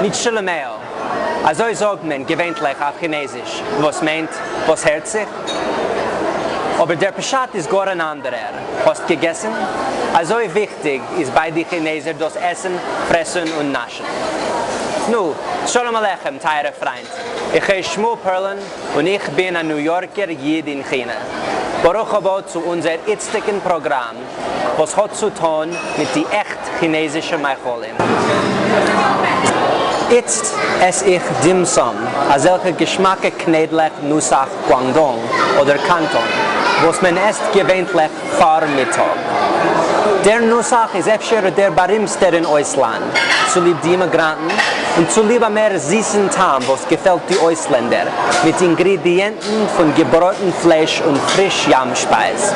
ני טשי לע מעיאו, אזוי זאגט מען געווענטליך אויף כינעזיש, וואס מיינט, וואס הערט זיך? אבער דער פשט איז גאר אן אנדערער, האסט געגעסן? אזוי וויכטיג איז ביי די כינעזער דאס עסן, פרעסן און נאשן. נו, שלום עליכם טייערע פריינט, איך הייס שמואל פערלן און איך בין א ניו יארקער איד אין כינע. ברוך הבא צו אונזער איצטיגן פראגראם וואס האט צו טון מיט די עכט כינעזישע מאכלים. איצט עס איך דים סאם, אזעלכע געשמאקע קניידלעך נוסח גואנגדונג אדער קאנטאן, וואס מען עסט געווענטליך פאר מיטאג. דער נוסח איז אפשר דער בארימסטער אין אויסלאנד, צוליב די אימיגראנטן, און צוליב א מער זיסן טעם וואס געפעלט די אויסלענדער, מיט אינגרידיענטן פון געבראטן פלייש און פריש ים שפייז.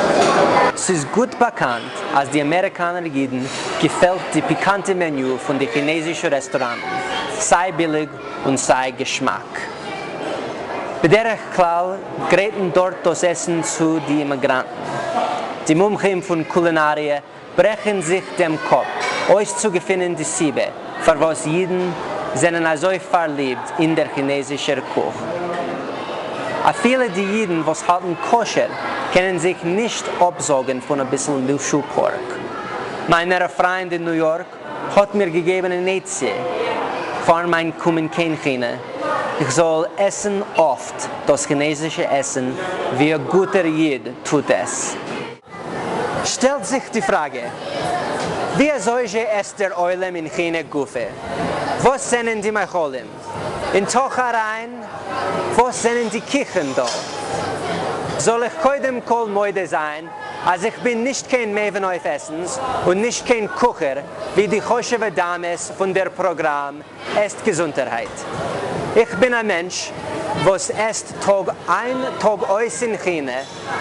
ס'איז גוט באקאנט אז די אמעריקאנער אידן געפעלט די פיקאנטע מעניו פון די כינעזישע רעסטוראנטן, סיי ביליג און סיי געשמאק. בדרך כלל גרייטן דארט דאס עסן צו די אימיגראנטן. די מומחים פון קולינאריע ברעכן זיך דעם קאפ אויסצוגעפינען די סיבה פארוואס אידן זענען אזוי פארליבט אין דער כינעזישער קוך. אפילו די אידן וואס האלטן כשר קענען זיך נישט אפזאגן פון אביסל לושו pork. מיינער א פריינד אין ניו יארק האט מיר געגעבן אן עצה פאר מיין קומען קיין כינע, איך זאל עסן אפט דאס כינעזישע עסן ווי א גוטער איד טוט עס. שטעלט זיך די פראגע, ווי אזוי זשע עסט דער עולם אין כינע גופא? וואס זענען די מאכלים? אין תוך אריין, וואס זענען די קיכן דא? זאל איך קודם כל מודה זיין אז איך בין נישט קיין מבין אויף עסנס און נישט קיין קוכער ווי די חשוב'ע דאמעס פון דער פראגראם עסט געזונטערהייט. איך בין א מענטש וואס עסט טאג איין טאג אויס אין כינע,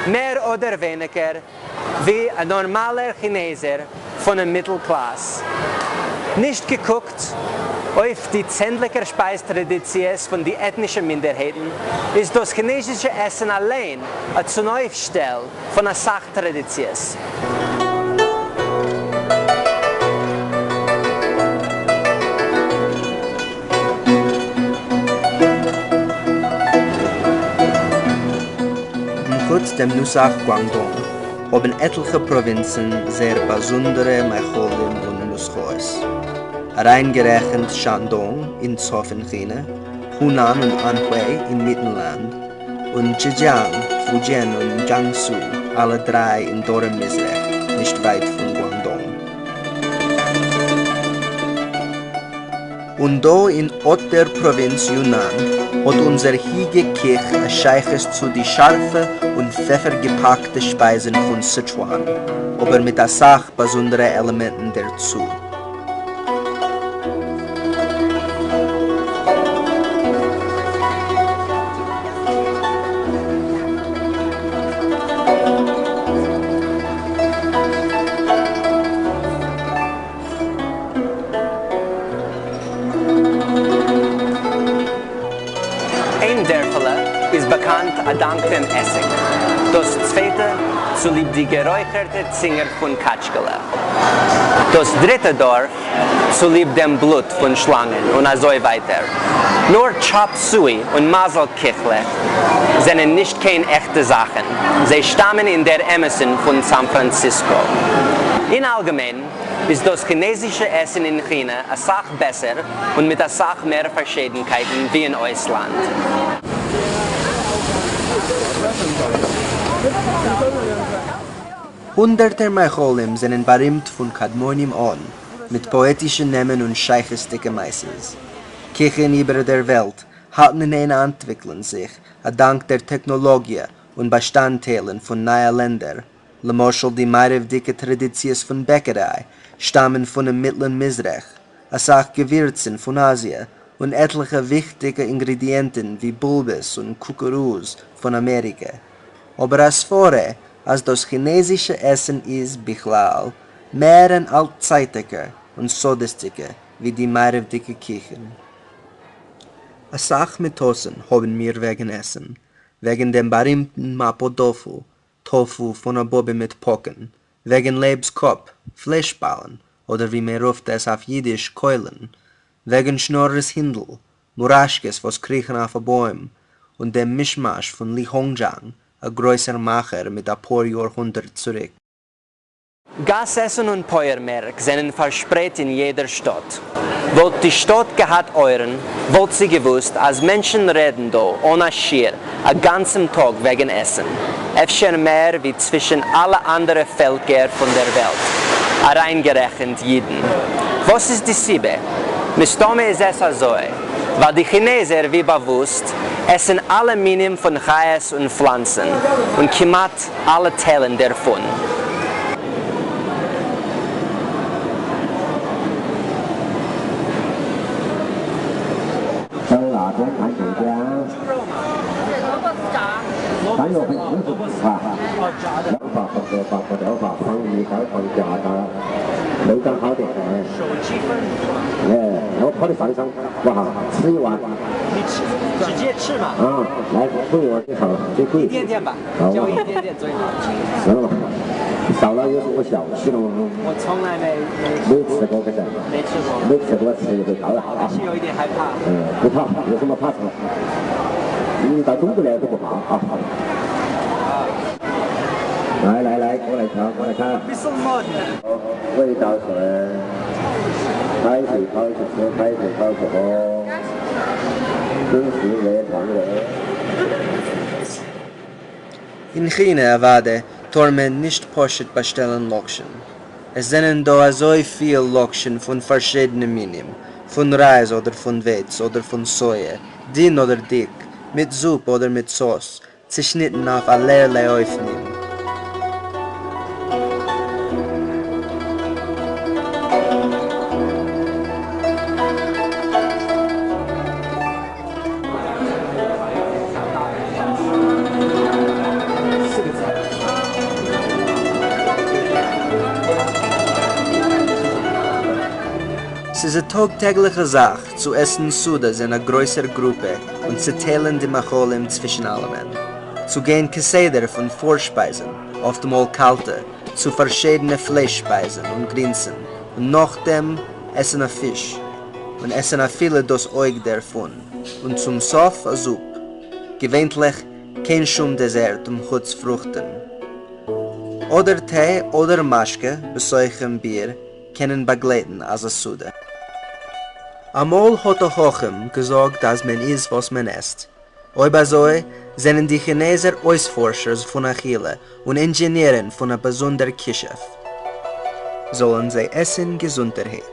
מער אדער ווייניגער ווי א נארמאלער כינעזער פונעם מיטל קלאס. נישט געקוקט אויף די צענדליגער שפייז טראדיציעס פון די עטנישע מינדערהייטן, איז דאס כינעזישע עסן אליין א צונויפשטעל פון אסאך טראדיציעס. חוץ דעם נוסח גואנגדונג האבן עטליכע פראווינצן זייער באזונדערע מאכלים און נוסחאות, אריינגערעכנט שאנדונג אין צפון כינע, הונאן און אנהוי אין מיטן לאנד, און טשעדזשיאנג, פודזשען און דזשאנגסו, אלע דריי אין דרום-מזרח, נישט ווייט פון גואנגדונג. און דא אין אט דער פראווינץ יונאן האט אונזער היגע קיך א שייכות צו די שארפע און פעפער-געפאקטע שפייזן פון סעטשואן, אבער מיט אסאך באזונדערע עלעמענטן דערצו. איין דערפעלע איז באקאנט אדאנק דעם עסיג, דאס צווייטע צוליב די גערויכערטע צינגער פון קאטשקעלע, דאס דריטע דארף צוליב דעם בלוט פון שלאנגען און אזוי ווייטער. נאר טשאפ סואי און מזל קיכלעך זענען נישט קיין עכטע זאכן, זיי שטאמען אין דער אמת'ן פון סאן פראנציסקא. אין אלגעמיין איז דאס כינעזישע עסן אין כינע אסאך בעסער און מיט אסאך מער פארשידנקייטן ווי אין אויסלאנד. הונדערטער מאכלים זענען בארימט פון קדמונים אן, מיט פאעטישע נעמען און שייכות'דיגע מעשות. קיכן איבער דער וועלט האלטן אין איין אנטוויקלען זיך א דאנק דער טעכנאלאגיע און באשטאנדטיילן פון נייע לענדער, למשל די מערב'דיגע טראדיציעס פון בעקעריי שטאמען פונעם מיטלן מזרח, אסאך געווירצן פון אזיע, און עטליכע וויכטיגע אינגרידיענטן ווי בולבעס און קוקורוז פון אמעריקע. אבער א סברה אז דאס כינעזישע עסן איז, בכלל, מער אן אלטצייטיגע און סודות'דיגע ווי די מערב'דיגע קיכן. אסאך מיטאסן האבן מיר וועגן עסן, וועגן דעם בארימטן מאפא דאפו, טאפו פון א באבע מיט פאקן, וועגן לייב'ס קאפ, פלייש באלן, אדער ווי מען רופט עס אויף אידיש קוילן. וועגן שנארער'ס הינדל, מוראשקעס וואס קריכן אויף א בוים, און דעם מישמאש פון לי האנגזשאנג, א גרויסער מאכער מיט א פאר יאר הונדערט צוריק. גאס עסן און פויער מערק זענען פארשפרייט אין יעדער שטאט. וואלט די שטאט געהאט אויערן, וואלט זי געוואוסט אז מענטשן רעדן דא אן א שיעור א גאנצן טאג וועגן עסן, אפשר מער ווי צווישן אלע אנדערע פעלקער פון דער וועלט, אריינגערעכנט אידן. וואס איז די סיבה? מסתמא איז עס אזוי, ווייל די כינעזער, ווי באוואוסט, עסן אלע מינים פון חיות און פלאנצן, און כמעט אלע טיילן דערפון. אין כינע אוודאי טאר מען נישט פשוט באשטעלן לאקשן. עס זענען דא אזוי פיל לאקשן פון פארשידענע מינים, פון רייז אדער פון ווייץ אדער פון סויע, דין אדער דיק, מיט זופ אדער מיט סאוס, צעשניטן אויף אלערליי אופנים. ס'איז א טאג טעגליכע זאך צו עסן סעודות אין א גרויסער גרופע און צעטיילן די מאכלים צווישן אלעמען. צו גיין כסדר פון פארשפייזן, אפטמאל קאלטע, צו פארשידענע פלייש שפייזן און גרינסן, און נאכדעם עסן א פיש, און עסן אפילו דאס אויג דערפון, און צום סוף א זופ. געווענטליך קיין שום דעזערט און חוץ פרוכטן. אדער טיי אדער משקה, בתוכם ביר, קענען באגלייטן אזא סעודה. אמאל האט א חכם געזאגט אז מען איז וואס מען עסט. אויב אזוי זענען די כינעזער אויספארשערס פון אכילה און אינדזשענירן פון א באזונדער כישוף. זאלן זיי עסן געזונטערהייט.